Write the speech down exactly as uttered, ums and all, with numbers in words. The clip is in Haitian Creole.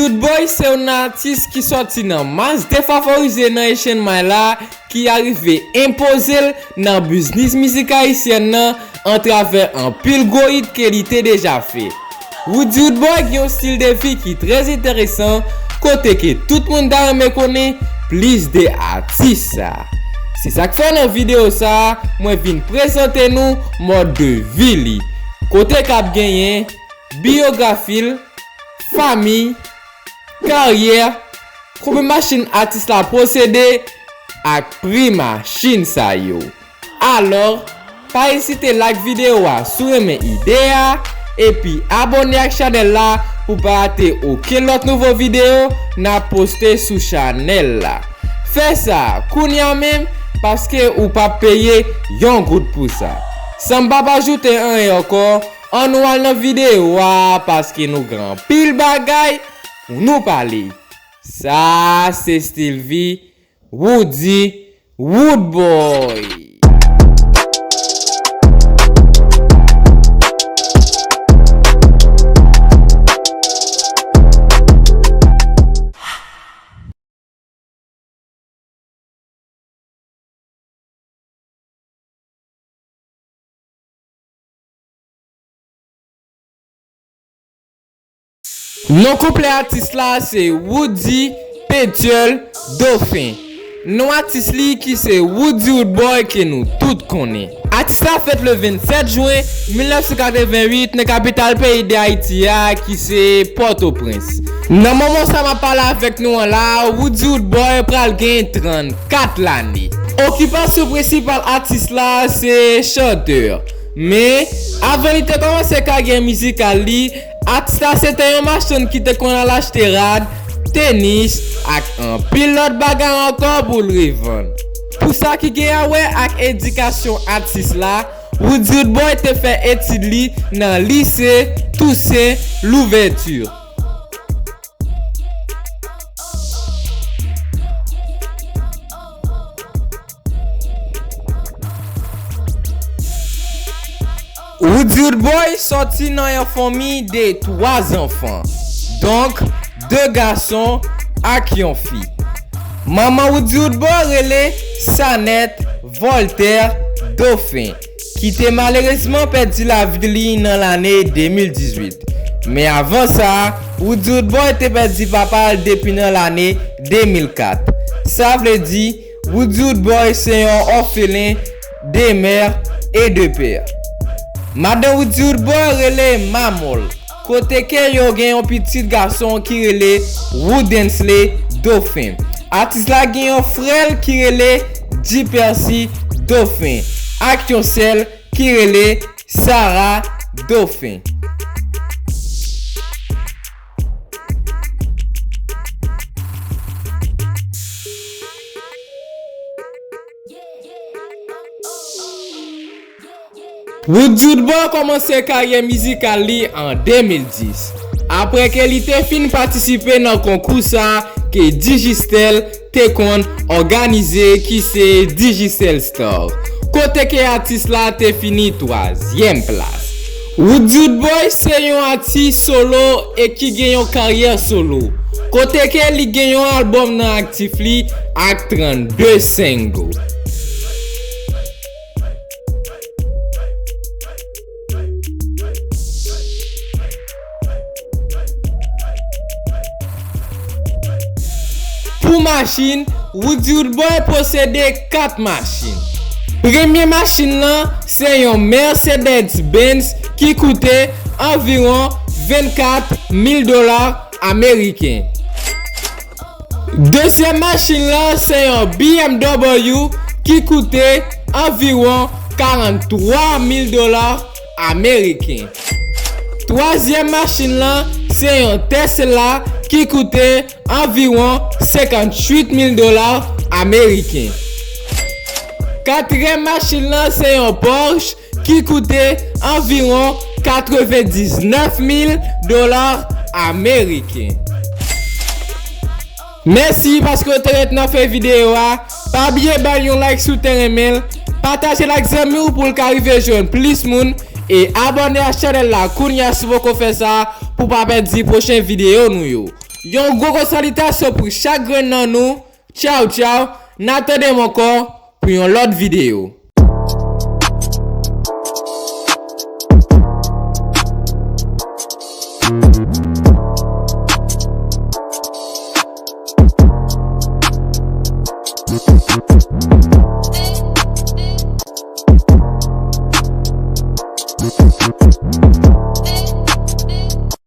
Roodboy se yon atis ki sòti nan mas defavorize nan Asian Mind la, ki arive enpoze l nan biznis mizik ayisyèn nan atravè anpil gwo hit ke li te deja fè. Roody Roodboy gen yon stil de vi ki trè enteresan, kote ke tout moun ta renmen konnen plis de atis sa. Se sa k fè nan videyo sa, mwen vin prezante nou mòd de vi li, kote k ap genyen biyografi l, fanmi, karyè, konbyen machin atis la posede, ak pri machin sa yo. Alò, pa ezite like videyo a si w renmen ide a, epi abòne ak chanèl la pou pa rate okenn lòt nouvo videyo n ap poste sou chanèl la. Fè sa kounye a menm, paske ou p ap peye yon goud pou sa. San m p ap ajoute anyen ankò, ann nou al nan videyo a, paske nou gen anpil bagay pou nou pale. Sa se stil vi Roody Roodboy. Non konplè atis la se Roody Petuel Dauphin. Non atis li ki se Roody Roodboy ke nou tout konnen. Atis la fèt le vennsèt jen mil nèf san katrevennuit nan kapital peyi de Ayiti a ki se Pòtoprens. Nan moman sa m ap pale avèk nou an la, Roody Roodboy pral gen trannkat lane. Okipasyon prensipal atis la se chantè. Men, avan li te kòmanse karyè mizikal li, atis la se te yon machann ki te konn al achte rad, tenis, ak anpil lòt bagay ankò pou l revann. Pou sa ki gen a wè ak edikasyon atis la, Roody Roodboy te fè etid li nan lise Toussaint Louverture. Roody Roodboy sòti nan yon fanmi de twa zanfan, donk de gason ak yon fi. Manman Roody Roodboy rele Sanette Voltaire Dauphin, ki te malerezman pèdi lavi li nan lane de mil dizuit. Men avan sa, Roody Roodboy te pèdi papa l depi nan lane de mil kat. Sa vle di, Roody Roodboy se yon òfelen de mè e de pè. Madan Roody Roodboy rele Mamòl, kote ke yo gen yon pitit gason ki rele Woodensley Dauphin. Atis la gen yon frè l ki rele Dipercy Dauphin, ak yon sè l ki rele Sarah Dauphin. Roody Roodboy kòmanse karyè mizikal li an de mil dis, apre ke li te fin patisipe nan konkou sa ke Digicel te konn òganize, ki se Digicel Star, kote ke atis la te fini twazyèm plas. Roody Roodboy se yon atis solo e ki gen yon karyè solo, kote ke li gen yon albòm nan aktif li ak trannde single. Pou machin, Roody Roodboy posede kat machin. Premye machin lan se yon Mercedes Benz ki koute anviwon vennkat mil dola ameriken. Dezyèm machin lan se yon B M W ki koute anviwon karanntwa mil dola ameriken. Twazyèm machin lan se yon Tesla ki koute anviwon senkantuit mil dola ameriken. Katriyèm machin lan se yon Porsche ki koute anviwon katrevendiznèf mil dola ameriken. Mèsi paske w te ret nan fen videyo a. Pa bliye bay yon like si w te renmen l, pataje l ak zanmi w pou l ka rive jwenn plis moun, e abòne ak chanèl la kounye a si w poko fè sa pou w pa pèdi pwochen videyo nou yo. Yon gwo gwo salitasyon pou chak grenn nan nou. Tchaw tchaw, n a tande m ankò pou yon lòt videyo.